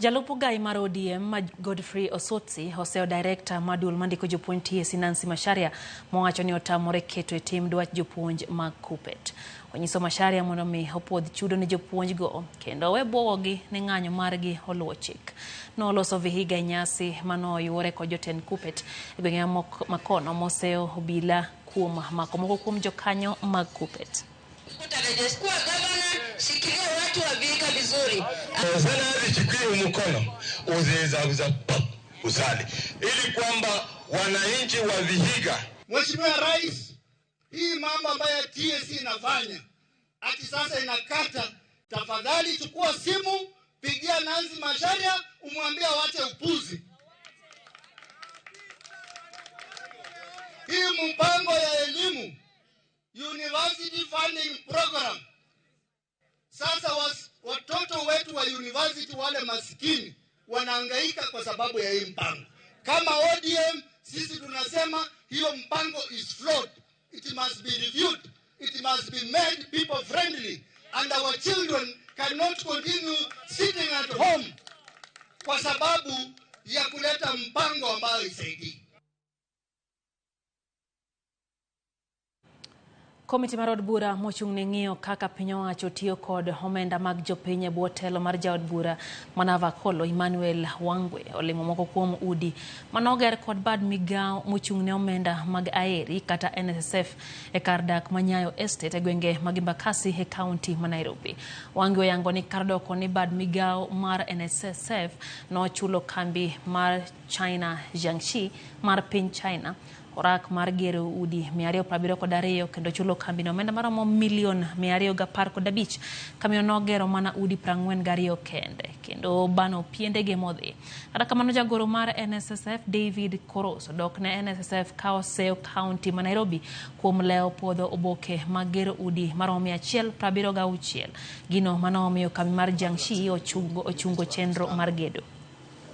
Jalup ogai mar ODM ma Godfrey Osotsi oseyo director mar duol mandiko jopuonj TSC Nancy Macharia mowacho ni otamore keto e tim dwach jopuonj mag KUPPET. Onyiso Macharia mondo mi opuodh chudo ne jopuonjgo kendo owe bwogogi ni ng'anyo margi oluwo chik. Noloso Vihiga e nyasi manoyuore kod jotend KUPPET e gwenge makono moseyo obila kuom mako moko kuom jokanyo mag KUPPET. Kuwa gavana, shikilia watu wa Vihiga vizuri. Sana zichukue mkono uzeza uzali ili kwamba wananchi wa Vihiga. Mheshimiwa Rais, hii mambo ambayo TSC inafanya ati sasa inakata, tafadhali chukua simu, pigia Nancy Macharia umwambie waache upuzi. Hii mpango ya elimu, University Funding Program. Sasa watoto wetu wa university wale maskini wanahangaika kwa sababu ya hii mpango. Kama ODM sisi tunasema hiyo mpango is flawed. It must be reviewed. It must be made people friendly. And our children cannot continue sitting at home kwa sababu ya kuleta mpango ambayo isaidii. Komiti mar od bura mochung' ne ng'iyo kaka piny owacho tiyo kod omenda mag jopiny e bwo telo mar jaod bura Manava Kolo Emmanuel Wangwe olimo moko kuom udi manoger kod bad migao mochung' ne omenda mag Aeri kata NSSF e kar dak ma Nyayo Estate e gwenge mag Embakasi e kaunti ma Nairobi. Wangwe oyango ni kar doko ni bad migao mar NSSF nochulo kambi mar China Jiangxi mar piny China orak mar gero udi 272 kendo chulo kambi no omenda maromo milion 215. Kambi no nogero mana udi 42 kende kendo bano piendege modhi. Kata kamano jagoro mar NSSF David Koros odok ne NSSF ka oseyo kaunti ma Nairobi kuom lewo puodho oboke mag gero udi maromo 176. Gino manomiyo kambi mar Jiangxi ochungo chenro mar gedo.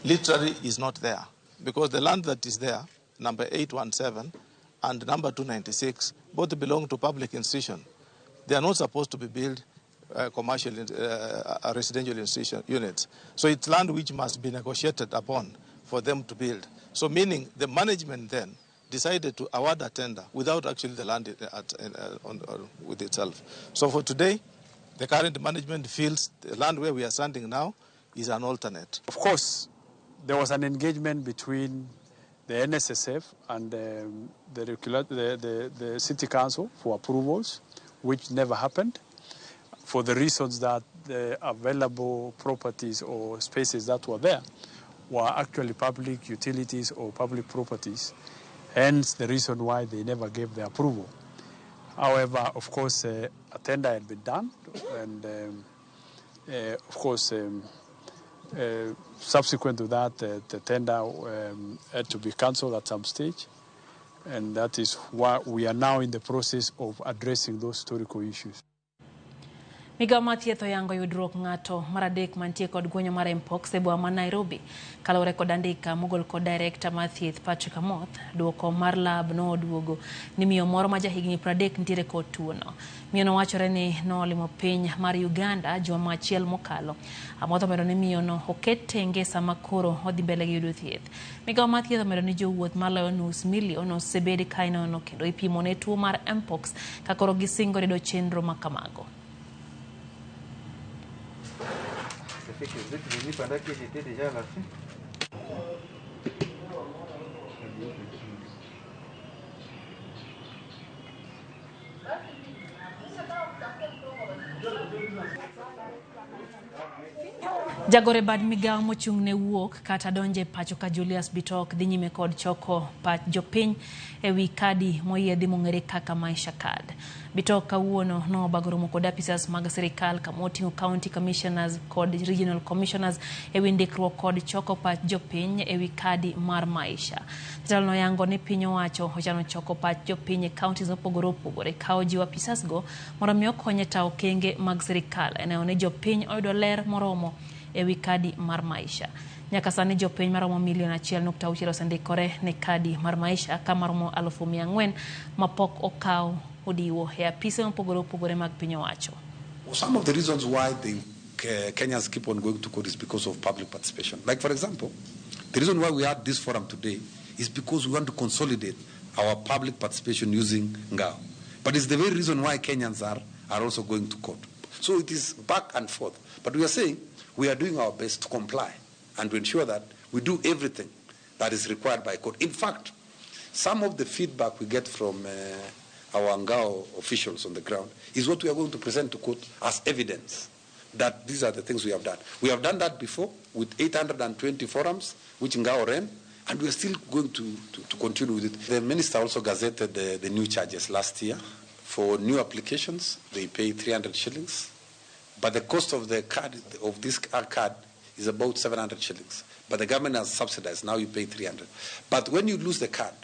Literally is not there because the land that is there, number 817 and number 296, both belong to public institution. They are not supposed to be built commercial residential institution units. So it's land which must be negotiated upon for them to build. So meaning the management then decided to award a tender without actually the land with itself. So for today, the current management feels the land where we are standing now is an alternate. Of course, there was an engagement between the NSSF and the City Council for approvals, which never happened, for the reasons that the available properties or spaces that were there were actually public utilities or public properties, hence the reason why they never gave the approval. However, of course, a tender had been done, and of course, subsequent to that, the tender had to be cancelled at some stage, and that is why we are now in the process of addressing those historical issues. Migawo mar thieth oyango yudruok ng'ato mar adek mantie kod guonyo mar Mpox e boma ma Nairobi. Kaluwore kod andika mogol kod director mar thieth Patrick Amoth, duoko mar lab noduogo ni miyo moro ma jahigni 30 nitiere kod tuono. Miyo no wachore ni nolimo piny mar Uganda juma achiel mokalo. Amoth omedo ni miyo no oket tenge sama koro odhi mbele gi yudo thieth. Migawo mar thieth omedo ni jowuoth maloyo nus milion osebed ka inono kendo ipimo ne tuo mar Mpox ka koro gisingo rido chenro ma kamago. Ça fait que vous êtes venu pendant que j'étais déjà à la fin. Jagore bad migawo mochung' ne wuok kata donje pacho ka Julius Bitok dhi nyime kod choko pach jopiny ewi kadi moyiedhi mong'ere kaka Maisha Card. Bitok kawuono nobago romo kod apisas mag sirikal kama oting'o county commissioners kod regional commissioners ewi ndikruok kod choko pach jopiny ewi kadi mar Maisha. Jatelo noyango ni piny owacho ochano choko pach jopiny e counties mopogore opogore ka ojiwo apisas go mondo mi okony e tawo okenge mag sirikal e neno ni jopiny oyudo ler moromo ewi kadi mar Maisha. Nyaka sani jopiny maromo milion 1.6 osendikore ne kadi mar Maisha ka maromo 400,000 mapok okaw odiwo e apise mopogore opogore mag piny owacho. Some of the reasons why the Kenyans keep on going to court is because of public participation. Like, for example, the reason why we had this forum today is because we want to consolidate our public participation using Ngao. But it's the very reason why Kenyans are also going to court. So it is back and forth. But we are saying we are doing our best to comply and to ensure that we do everything that is required by court. In fact, some of the feedback we get from our Ngao officials on the ground is what we are going to present to court as evidence that these are the things we have done. We have done that before with 820 forums, which Ngao ran, and we are still going to continue with it. The minister also gazetted the new charges last year. For new applications, they pay 300 shillings. But the cost of the card, of this card, is about 700 shillings. But the government has subsidized. Now you pay 300. But when you lose the card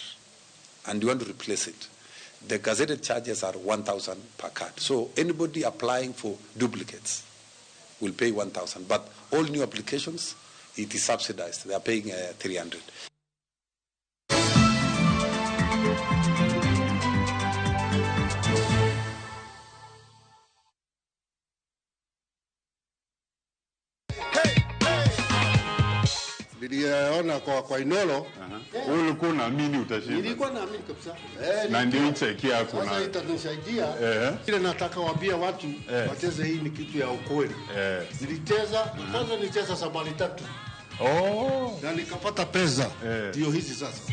and you want to replace it, the gazetted charges are 1,000 per card. So anybody applying for duplicates will pay 1,000. But all new applications, it is subsidized. They are paying 300. Niliona kwa Inolo. Ulikuwa unaamini utashinda? Nilikuwa naamini kabisa. Na ndio cheki yako na. Sasa itanisaidia. Ile nataka waambia watu wacheze, hii ni kitu ya ukweli. Nilicheza, kwanza nilicheza sabali 3. Oh. Na nikapata pesa. Ndio hizi sasa.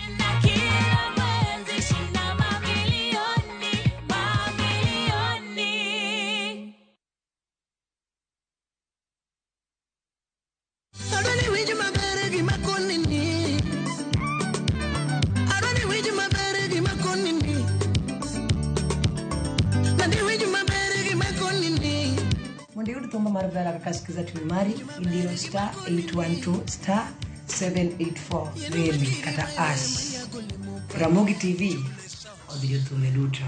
Kaka sikiza tune mari idiro star 812 star 784 reli kata ash. Ramogi TV odhi jothumbe duto.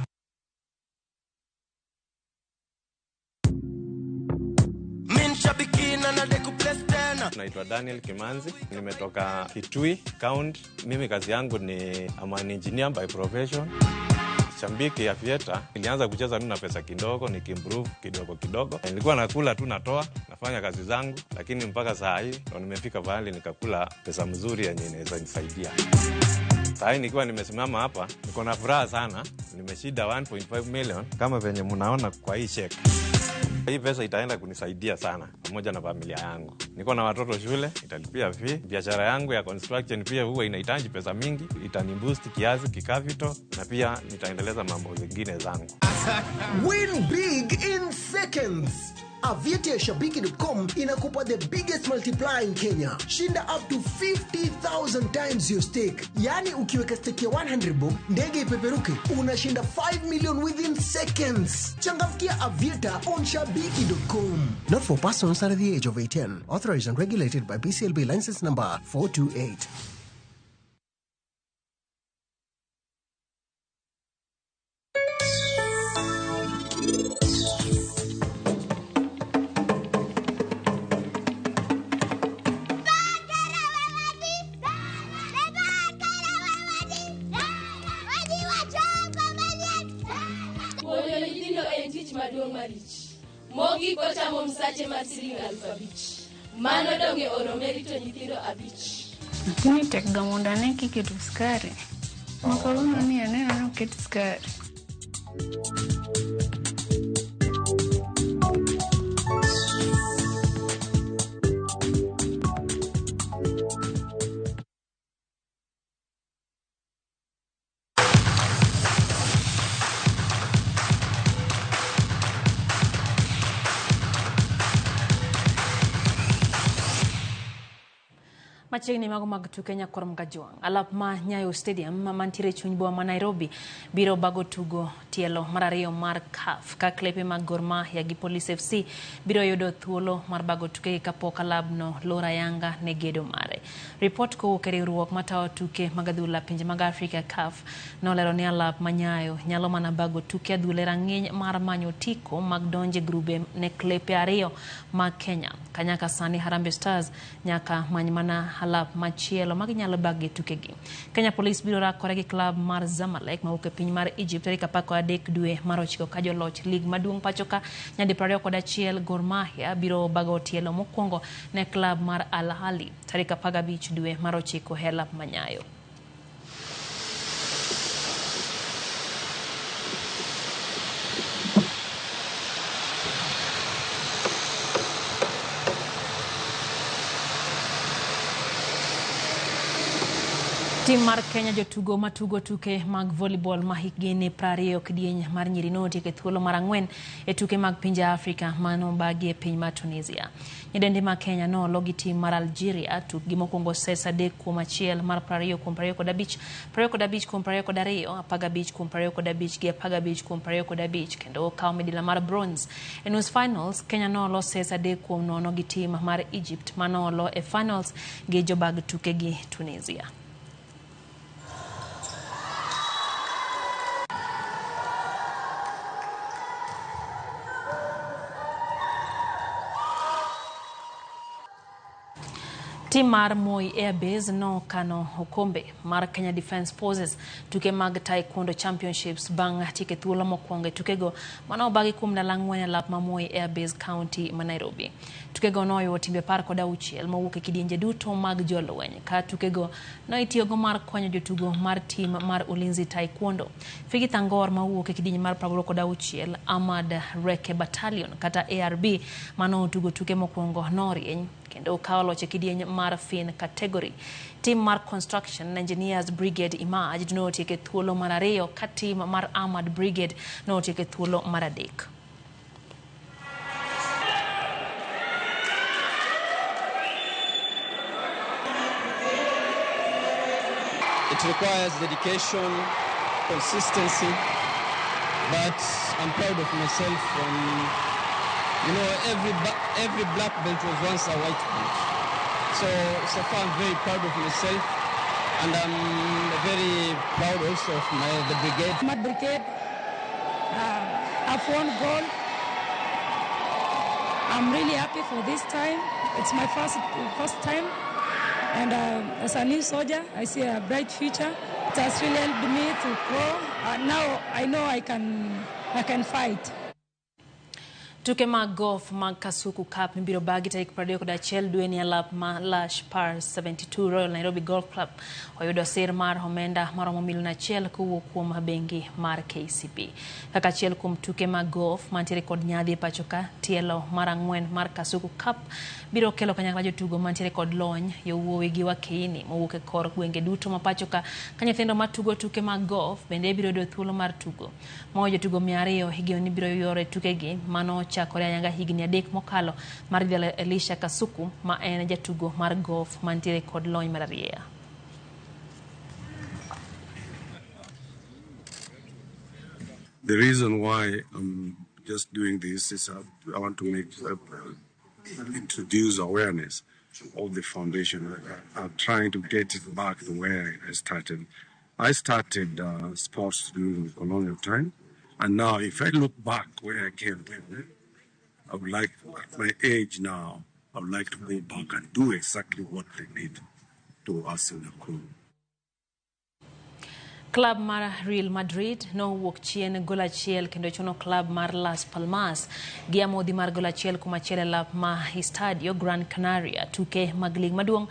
Naitwa Daniel Kimanzi, nimetoka Kitui County. Mimi kazi yangu ni I'm an engineer by profession. Shambiki ya Aviator nilianza kucheza tu na pesa kidogo, nikimprove kidogo kidogo. Nilikuwa nakula tu natoa, nafanya kazi zangu, lakini mpaka saa hii ndo nimefika pahali nikakula pesa mzuri yenye inaweza nisaidia. Saa hii nikiwa nimesimama hapa, niko na furaha sana. Nimeshinda 1.5 million kama venye mnaona kwa hii check. Hii pesa itaenda kunisaidia sana pamoja na familia yangu. Niko na watoto shule, italipia fee. Biashara yangu ya construction pia huwa inahitaji pesa mingi, itaniboost kiasi kikapital na pia nitaendeleza mambo zingine zangu. Win big in seconds. AviatorShabiki.com inakupa the biggest multiplier in Kenya. Shinda up to 50,000 times your stake. Yani ukiweka stake ya 100 bob, ndege ipeperuke, unashinda 5 million within seconds. Changamkia Aviator on Shabiki.com. Not for persons under the age of 18. Authorized and regulated by BCLB license number 428. en tich maduong' malich. Mogik ochamo msache mar siling 5,000. Mano donge orome rito nyithindo 5. Lakini tek ga mondo ane kiketo sukari. Ma kawuono ni aneno ni oket sukari. Machiegni mago mag tuke Nyakwar Mgajwang'. Alap ma Nyayo Stadium mantiere e chuny boma ma Nairobi biro bago tugo tielo mar ariyo mar CAF ka klepe mag Gor Mahia gi Police FC biro yudo thuolo mar bago tukegi kapok alabno lor ayanga ne gedo mare. Ripot kowuok e riwruok matayo tuke mag adhula pinje mag Afrika CAF nolero ni alap ma Nyayo nyalo mana bago tuke adhula e rang'iny mar manyo otiko mag donjo e grube ne klepe ariyo mag Kenya. Kanyaka sani Harambee Stars nyaka many mana alap machielo maginyalo bage tukegi. Kenya Police biro rakore gi klab mar Zamalek mawuok e piny mar Egypt tarik 13 dwe mar 9 ka joloch lig maduong' pacho ka nyadi 21 Gor Mahia biro bago tielo mokwongo ne klab mar Al Ahly tarik 15 dwe mar 9 e alap ma Nyayo. Tim mar Kenya jotugo matugo tuke mag volleyball ma hikgi ni 20 kidieny mar nyiri notieko e thuolo mar 4 e tuke mag pinje Afrika manobagi e piny mar Tunisia. Nyidendi mag Kenya noolo gi tim mar Algeria tukgi mokwongo sets 3-1 mar 20-25, 25-22, 15-25 gi 15-25 kendo okawo midila mar bronze. E nus finals, Kenya noolo sets 3-0 gi tim mar Egypt manoolo e finals gi jobag tuke gi Tunisia. Tim mar Moi Airbase nokano okombe mar Kenya Defence Forces tuke mag Taekwondo Championships bang' tieko thuolo mokwongo e tukego manobagi kuom ndalo 4 alap ma Moi Airbase County ma Nairobi. Tukego noyudo timbe 16 mowuok e kidienje duto mag jolweny ka tukego noitiyogo mar konyo jotugo mar tim mar Ulinzi Taekwondo. Figi Thangor mawuok e kidieny mar 86 Ahmad Reke Battalion kata ARB manotugo tuke mokwongo norieny kendo okawo loch e kidieny mar Fin category. Tim mar Construction Engineers Brigade Emerged notieko e thuolo mar 2 ka tim mar Ahmad Brigade notieko e thuolo mar 3. It requires dedication, consistency, but I'm proud of myself. You know, every black belt was once a white belt. So far I'm very proud of myself, and I'm very proud also of the brigade. My brigade, I've won gold. I'm really happy for this time. It's my first time, and as a new soldier, I see a bright future. It has really helped me to grow. Now I know I can fight. Tuke mag golf mag Kasuku Cup mibiro bagi tarik 21 dwe ni alap ma Lash Par 72 Royal Nairobi Golf Club oyudo sir mar omenda maromo milion 1 kowuok kuom bengi mar KCB. Kaka achiel kuom tuke mag golf mantiere kod nyadhi e pacho ka, tielo mar 4 mar Kasuku Cup biro kelo kanyakla jotugo mantiere kod lony, yowuowi gi wakeini mowuok e kor gwenge duto ma pacho ka, ka nyithindo matugo tuke mag golf bende biro yudo thuolo mar tugo. Mago jotugo 200 higni ni biro yore tukegi mano chakore ayanga higni 3 mokalo mar dhialo Elisha Kasuku ma en jatugo mar golf mantiere kod lony mar arieya. The reason why I'm just doing this is I want to make introduce awareness of the foundation. I'm trying to get it back the way I started. I started sports during the colonial time, and now if I look back where I came from, I would like, at my age now, I would like to go back and do exactly what they did to us in Nakuru. Klab mar Real Madrid nowuok chien gol achiel kendo chuno klab mar Las Palmas gi amodhi mar gol 1-1 e lap ma Estadio Gran Canaria. Tuke mag lig maduong'